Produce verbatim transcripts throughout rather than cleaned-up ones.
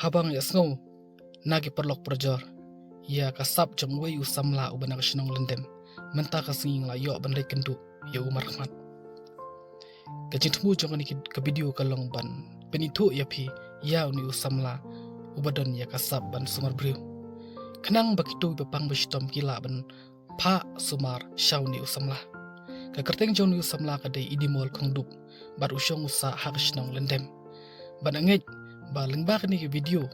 Haba nga ïa sngew na ki paralok parajor ïa ka sap jong uwei u samla uba na ka shnong Lyndem, mynta ka sngi nga la ïoh ban leit kynduh ïa u markhmat. Ka jingthmu jong kane ka video ka long ban pynithuh ïa phi ïa une u samla uba don ïa ka sap ban sumar briew, khnang ba kito kiba pang ba shitom ki lah ban phah sumar sha une u samla. Ka kyrteng jong une u samla ka dei Idimol Khongdup, bad u shong u sah ha ka shnong Lyndem. Bad nga ngeit ba lyngba kane ka video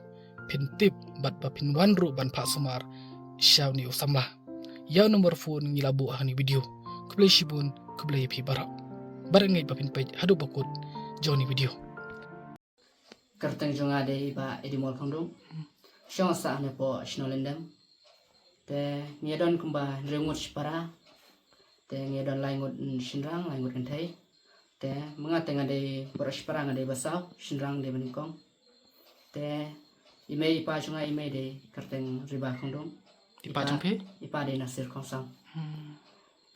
phin tip bad ba phin wan ruh ban phah sumar sha une u samla. Ïa u number phone ngi la buh ha kane ka video. Khublei shibun, khublei ïa phi baroh. Bad nga ngeit ba phin peit haduh ba kut jong kane ka video. Kyrteng jong nga dei Bah Idimol Khongdup. Shong sah hangne hapoh shnong Lyndem. Te ngi ïa don kumba hynriew ngut shipara. Te ngi ïa don lai ngut shynrang, lai ngut kynthei. Te ma nga te nga dei baroh shipara nga dei ba saw, shynrang dei ba nyngkong. Te i mei i pa jong nga, i mei dei kyrteng Riba Khongdup. I pa jong phi? I pa dei Nasir Khongsang. Hmm.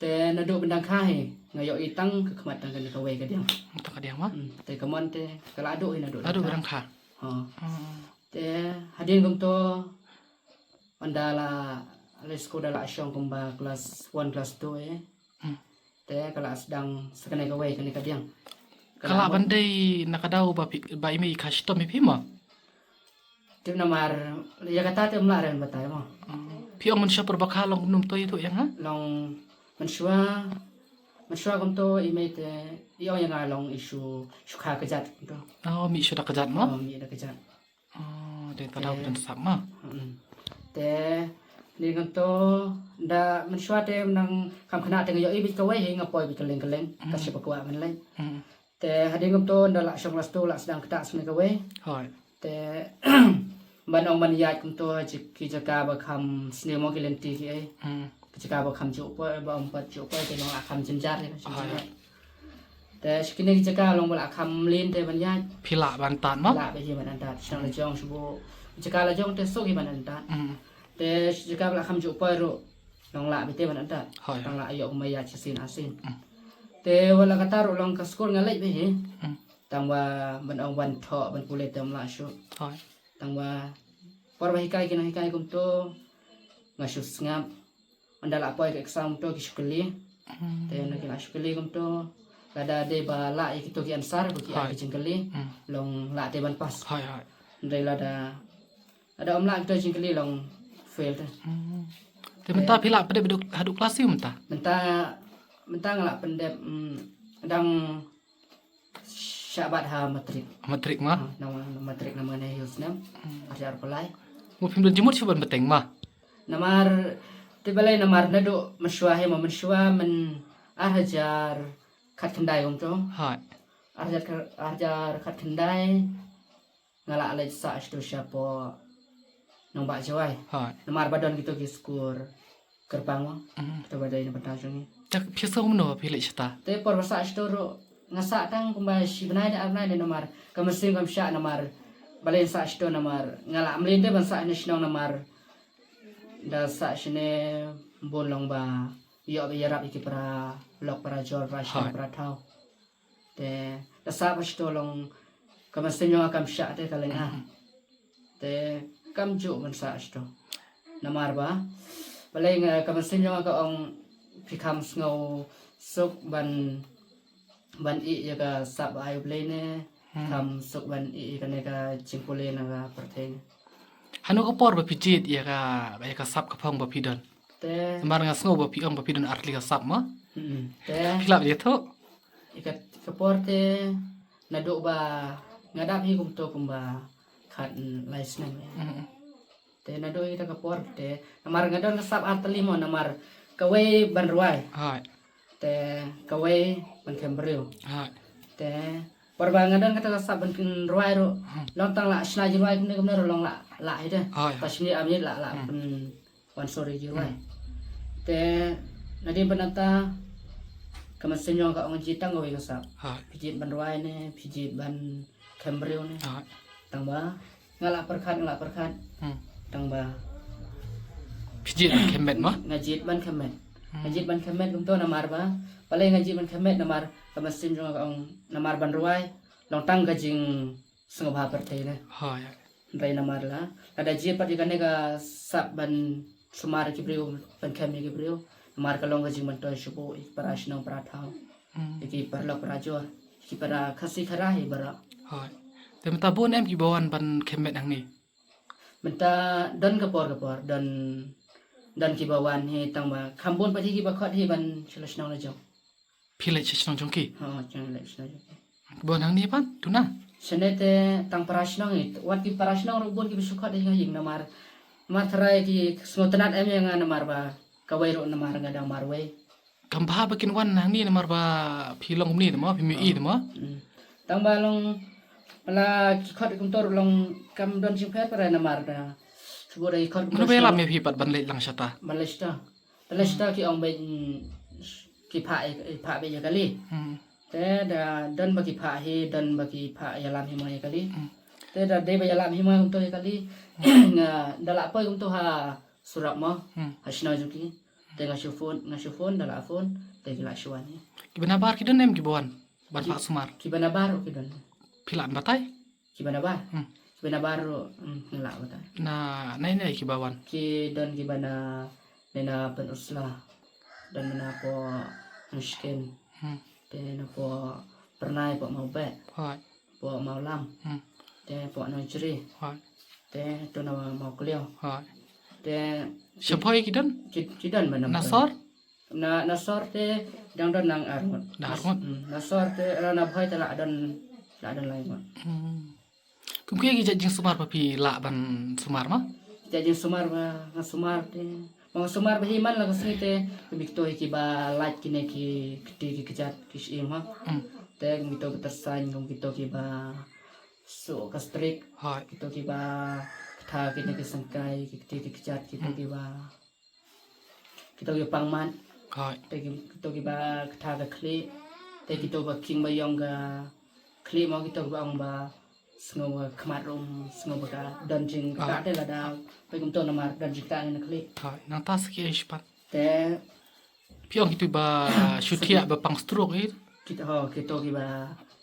Te naduh ba dang kha hi nga ïohi tang ka khmat tang kane kawei ka diang. Tang ka diang ma? Hmm. Te ka mon te ka la duh hi naduh ba dang kha. Ha. Hmm. Te hadien kumto ynda la leit skul da la shong kumba class one, class two eh. Hmm. Te ka la sdang sa kane kawei kane ka diang. Ka la ban dei na ka daw ba phi, ba i mei i kha shitom ïa phi ma? Tip namar ïa kata te ym lah re ban batai mo. Hmm. Phi ong mynshuwa por ba kha long kumno to ïathuh ïa nga? Long mynshuwa, mynshuwa kumto i mei te i ong ïa nga long i shu, shu kha kjat kumto. Oh, mih shu da kjat mo? Oh, mih da kjat. Oh, dei ta daw ba don sap ma. Hmm. Te dei kumto da mynshuwa te nang kham khynnah te nga ïohi beit kawei hi nga poi beit kylleng kylleng. Hmm. Ka shi ba kwah ban leit. Hmm. Te hadien kumto ynda la shong class two la sdang ktah sne kawei. Hooid. Te ban ong ban ïaid kumto ha ki jaka ba kham sniew mo, ki lynti ki ei. Hmm. Ki jaka ba kham juh poi, ba ym pat juh poi te long la kham jynjar. Hooid. Te shi kine ki jaka long ba la kham mlien te ban ïaid. Phi lah ban tad mo? Lah beit hi ban tad. Shnong la jong shu buh jaka la jong te suk hi ban tad. Hmm. Te shi jaka ba la kham juh poi ruh long lah beit te ban tad. Hooid. Tang lah ïoh kumba ïaid shisien arsien. Hmm. Te wat la katta ruh long ka skul nga leit beit hi. Hmm. Tang ba ban ong ban thoh ban pule te ym lah shuh. Hooid. Tang ba por ba hikai ki nonghikai kumto nga shu sngap. Ynda la poi ka exam kumto ki shu kylli. Hmm. Te ynda ki la shu kylli kumto lada dei ba lah ïa kito ki answer ba ki ai ki jingkylli. Hmm. Long lah te ban pass. Hooid, hooid. Hynrei lada, lada ym lah kito jingkylli long fail te. Hmm. Te mynta phi lah pyndep haduh, haduh klas siew mynta? Mynta, mynta nga lah pyndep, mm, dang shah bat ha matrik. Matrik ma? Ha, na matrik namar ne hi u snem. Hmm. Ar hajar arphew lai. Mo phim don jingmut shuh ban bteng ma? Namar te balei namar naduh mynshuwa hi mo, mynshuwa myn ar hajar khatkhyndai kumto. Hooid. Ar hajar kha-, ar hajar khatkhyndai. Nga lah leit sah shatu shapoh Nongbah Jowai. Hooid. Namar ba don kito ki skur kyrpang mo. Mhm. Kito ba dei na bynta jong ngi. Te phi sngew kumno phi leit shata? Te por ba sah shatu ruh nga sah tang kumba shi bnai ne ar bnai ne namar ka mynsiem kam shah namar balei sah shatu namar nga lah mlien te ban sah shane shnong namar da sah shane bun long ba ïoh ba ïarap ïa ki para lok para jor para shnong para thaw. Te da sah ba shatu long ka mynsiem jong nga kam shah te ka lynga. Mhm. Te kam juh ban sah shatu. Namar ba balei nga ka mynsiem jong nga ka ong phi kham sngew suk ban, ban ïeh ïa ka sap ba ai U Blei ne, hmm, kham suk ban ïeh ïa kane ka jingpule na ka pyrthei ne. Hano ka por ba phi jied ïa ka, ïa ka sap ka phong ba phi don? Te namar nga sngew ba phi ong ba phi don artylli ka sap mo. Hmm. Te phi lah ïathuh? Ïa ka, ka por te naduh ba nga dap hi kumto kumba khatlai snem. Hmm. Te naduh ïa ka por te namar nga don ka sap artylli mo, namar kawei ban rwai. Hooid. Te kawei ban khem briew. Hooid. Te por ba nga don kata ka sap ban rwai ruh, hmm, long tang lah shna jingrwai kumne kumne ruh long lah, lah hi te. Hooid. Ta shini amit lah, lah, hmm, pyn wan sori ki rwai. Hmm. Te nadien ba nangta ka mynsiem jong nga ka ong jied tang kawei ka sap. Hooid. Phi jied ban rwai ne, phi jied ban khem briew ne. Hooid. Tang ba nga lah pyrkhat, nga lah pyrkhat. Hmm. Tang ba phi jied ban khem met mo? Nga jied ban khem met. Hmm. Nga jied ban khem met kumto namar ba balei nga jied ban khem met namar ka mynsiem jong nga ka ong namar ban rwai long tang ka jing sngewbha pyrthei ne. Hooid. Hynrei namar la, lada jia pat ïa kane ka sap ban sumar ïa ki briew, ban khem ïa ki briew, namar ka long ka jingmyntoi shuh ïa ki para shnong para thaw, ïa ki paralok parajor, ïa ki para Khasi Khara hi baroh. Hooid. Te mynta bun em kiba wan ban khem met hangne? Mynta don ka por ka por, don, don kiba wan hi, tang ba kham bun pat hi kiba khot hi ban sha la shnong la jong. Phi leit sha shnong jong ki? Hooid, nga leit sha shnong jong ki. Kiba wan hangne pat, tu na? Shane te tang para shnong hi, wat ki para shnong ruh bun kiba shu khot hi ha ïing namar, namar tharai ki sngewtynnad em ïa nga namar ba kawei ruh namar nga dang marwei. Kam bha ba kin wan hangne namar ba phi long kumne te mo, phi mih i te mo. Hmm. Tang ba long, la ki khot kumto ruh long kam don jingpher pyrshah namar da. Shu da ki khot kumto. Mano ba ïalam ïa phi pat ban leit lang shata? Ban leit shata. Ban leit shata ki ong ba, mm, ki phah, ki phah ba ïa kali. Hmm. Te da don ba ki phah hi, don ba ki phah ïalam hi ma ïa kali. Hmm. Te da dei ba ïalam hi ma kumto ïa kali. Nga da la poi kumto ha surok mo. Hmm. Ha shnong jong ki. Te nga shu phone, nga shu phone, da la phone, te ki la shu wan hi. Kiba nabar ki don em kiba wan ban phah sumar? Kiba nabar ruh ki don. Phi lah ban batai? Kiba nabar? Hmm. Kiba nabar ruh, hmm, nga lah batai. Na, na, na kiba wan? Ki don kiba na, na, na Pynursla. Don na poh Nongshken. Hmm. Te na poh Pyrnai, poh Mawbeh. Hooid. Poh Mawlam. Hmm. Te poh Nongjri. Hooid. Te tu na Mawkliaw. Hooid. Te sha Bhoi ki don? Ki, ki don ba na Bhoi. Na Sor? Na, na Sor te dang don nang arngut. Dang arngut. Hmm, na Sor te, eh, na Bhoi te la don, la don lai ngut. Hmm. Kum kine ki jait jingsumar ba phi lah ban sumar ma? Jait jingsumar ba nga sumar te, ba nga sumar ba hi man la ka sngi te, kum kito hi kiba lait kine ki kti ki kjat ki shyieng ma. Hmm. Te kum kito ki tyrsain, kum kito kiba suh ka strik. Hooid. Kito kiba ktha kine ki syngkai, ki kti ki kjat, kito kiba, kito kiba pang mat. Hooid. Te ki, kito kiba ktha ka khlieh. Te kito ba king ba ïong ka khlieh mo, kito ba ong ba sngew ka khmat rum, sngew ba ka don jingkata te lada peit kumto namar don jingkata na khlieh. Hooid. Nangta sa ki ei shi pat? Te phi ong kito ba shu thiah ba pang stroke hi? Kito, ho, kito kiba,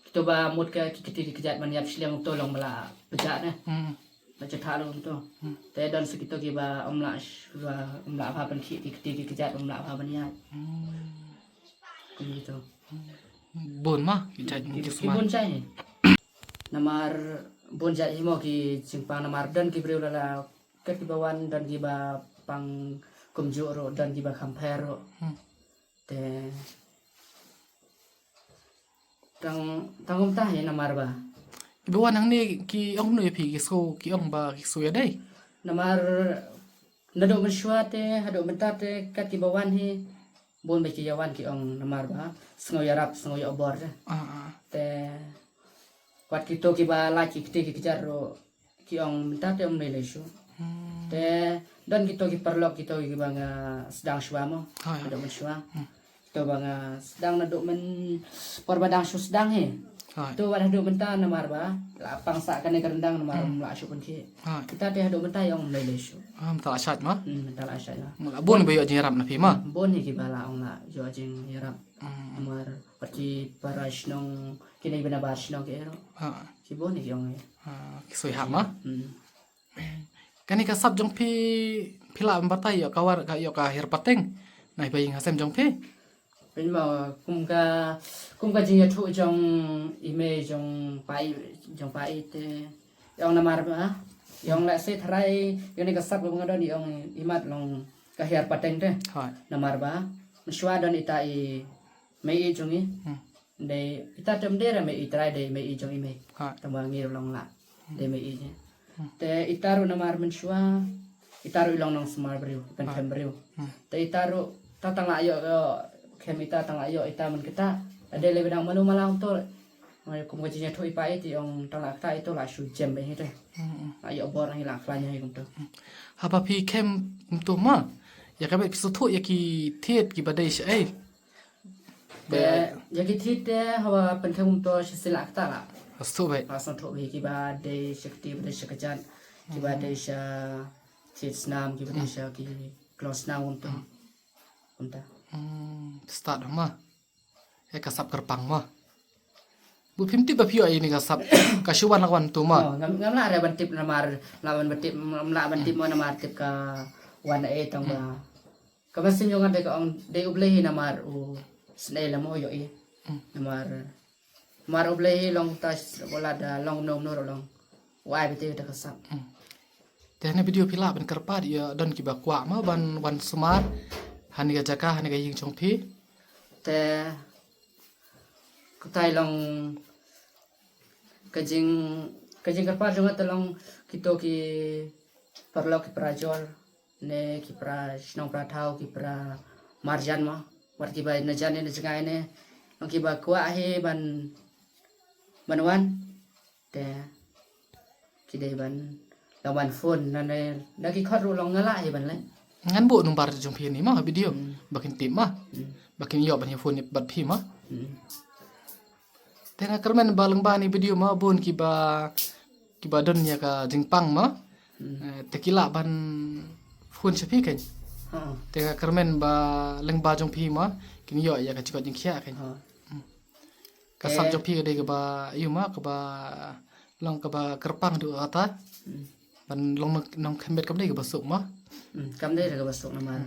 kito ba mut ka ki kti ki kjat ban ïap shiliang to long ba la pjah ne. Hmm. Ba cha tha long to. Hmm. Te don sa kito kiba ym lah shu, ym lah bha ban khih ki kti ki kjat, ym lah bha ban ïaid. Hmm. Kum kito. Bun ma ki jait ki, ki sumar? Bun jait hi. Namar bun jait hi mo ki jingpang, namar don ki briew la la kat kiba wan, don kiba pang kumjuh ruh, don kiba kham pher ruh. Hmm. Te tang, tang kumta hi namar ba kiba wan hangne ki ong kumno ïa phi, ki sngew, ki ong ba ki sngew ïadei? Namar naduh mynshuwa te haduh mynta te kat kiba wan hi bun ba ki ïa wan ki ong namar ba sngew ïarap, sngew ïoh bor te. Ah, ah. Te wat kito kiba lait ki kti ki kjat ruh ki ong mynta te ym lei lei shuh. Hmm. Te don kito ki paralok kito kiba nga sdang shuwa mo. Hooid. Haduh mynshuwa. Hmm. Kito ba nga sdang naduh myn por ba dang shu sdang hi. Hooid. To wat haduh mynta namar ba la pang sah kane ka ryndang namar ym lah shuh pynkhih. Hooid. Kita te haduh mynta ïa ong ym lei lei shuh. Ah, mynta la shait ma? Hmm, mynta la shait ma. Bun ba ïoh jingïarap na phi ma? Bun hi kiba la ong la ïoh jingïarap. Hmm. Namar pat ki para shnong, kine ba nabar shnong ki ero. Ha. Ki bun hi ki ong ïa. Ha, ki soi hap ma? Hmm. Kane ka sap jong phi, phi lah ban batai ïoh ka war, ka ïoh ka hiar pateng na i ba ïing ha sem jong phi? Pynma kum ka, kum ka jingïathuh jong i mei jong pa i, jong pa i te ïong namar ba ïong la se tharai ïong ne ka sap ka ba nga don ïong i mat long ka hiar pateng te. Hooid. Namar ba mynshuwa don ita i mei i jong i. Hmm. Dei ita te ym dei re mei i trai, dei mei i jong i mei. Hooid. Tang ba ngi ruh long la dei mei i. Hmm. Te ita ruh namar mynshuwa ita ruh i long nongsumar briew, i pynkhem briew. Hmm. Te ita ruh ta tang la ïoh, ïoh khem ita tang la ïoh ita man kita. Dei lei ba dang mano mala ong to. Kum ka jingïathuh i pa i te ong tang la kata ito la shu jem ba hi te. Hmm, hmm. La ïoh bor hi la khlaiñ hi kumto. Hmm. Haba phi khem kumto ma, ïa ka ba phi sngewthuh ïa ki thied kiba dei sha ei? Te ïa ki thied te haba pynkhem kumto shisien la kata la sngewthuh beit. La sngewthuh beit kiba dei sha kti, ba dei sha kjat, kiba dei sha thied snam, kiba dei sha ki klong snam kumto. Hmm. Kumta. Hmm, stad ma. Ïa ka sap kyrpang ma. Ba phim tip ba phi ïoh ïa kane ka sap. Ka shu wan la ka wan tu mo. Oh, ngam, ngam lah re ban tip namar, lah ban tip, ngam lah ban tip mo namar tip ka wan eh tang ba. Ka mynsiem jong nga te ka ong dei U Blei hi namar u sngewlem mo ïoh i. Hmm. Namar, namar U Blei hi long ta wala da long nom nor long. Wai bete da ka sap. Hmm. Te hane video phi lah ban kyrpad ïa don kiba kwah mo ban wan sumar hane ka jaka hane ka ïing jong phi. Te katai long ka jing, ka jingkyrpad jong nga te long kito ki paralok ki parajor ne ki para shnong para thaw ki para marjan mo. Wat kiba na jan ne na jngai ne long kiba kwah hi ban, ban wan. Te ki dei ban, long ban phone na ne na ki khot ruh long nga lah hi ban leh. Ngan buh number jong phi ni mo ha video. Hmm. Ba kin tip mo. Hmm. Ba kin ïoh ban ïa phone bad phi mo. Hmm. Te nga kyrmen ba lyngba ni video mo bun kiba, kiba don ïa ka jingpang mo. Hmm. Eh, te ki lah ban phone sha phi kein. Ha. Te nga kyrmen ba lyngba jong phi mo kin ïoh ïa ka jingkoit jingkhiah kein. Ha. Hmm. Ka sap jong phi ka dei kaba ïa mo kaba long kaba kyrpang duh kata. Hmm. Ban long nong, nongkhym bet kam dei kaba suk mo. Hmm, kam dei da kaba suk namar.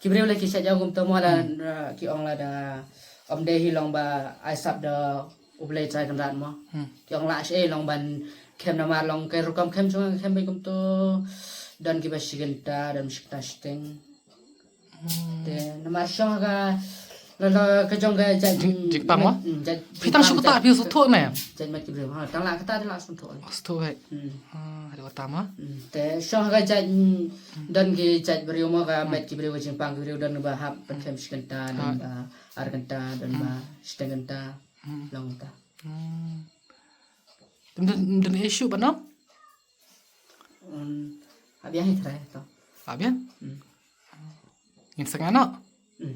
Ki briew la ki sha jaw kumta mo la, hmm, ki ong la da ym dei hi long ba ai sap da U Blei Trai Kynrad mo. Hmm. Ki ong la sha long ban khym namar long ka rukom khym jong nga khym beit kumta don kiba shi kynta don shi kynta shiteng. Hmm. Te namar shong ka la, la ka jong ka jait jing, jingpang mo? Hmm, jait phi tang shu kata phi sngewthuh ne? Jait met ki briew. Ha, tang la kata te la sngewthuh. Oh, sngewthuh beit. Hmm. Ah, haduh kata mo? Hmm. Te shong ka jait, hmm, don ki jait briew mo ka met ki briew ka jingpang ki briew don ba hap ban khym shi kynta don ba ar kynta don ba shiteng kynta. Hmm. Long ta. Hmm. Don, don issue ba no? Hmm. Abiang hi trai to. Abiang? Hmm. Ngin sngewthuh no? Hmm.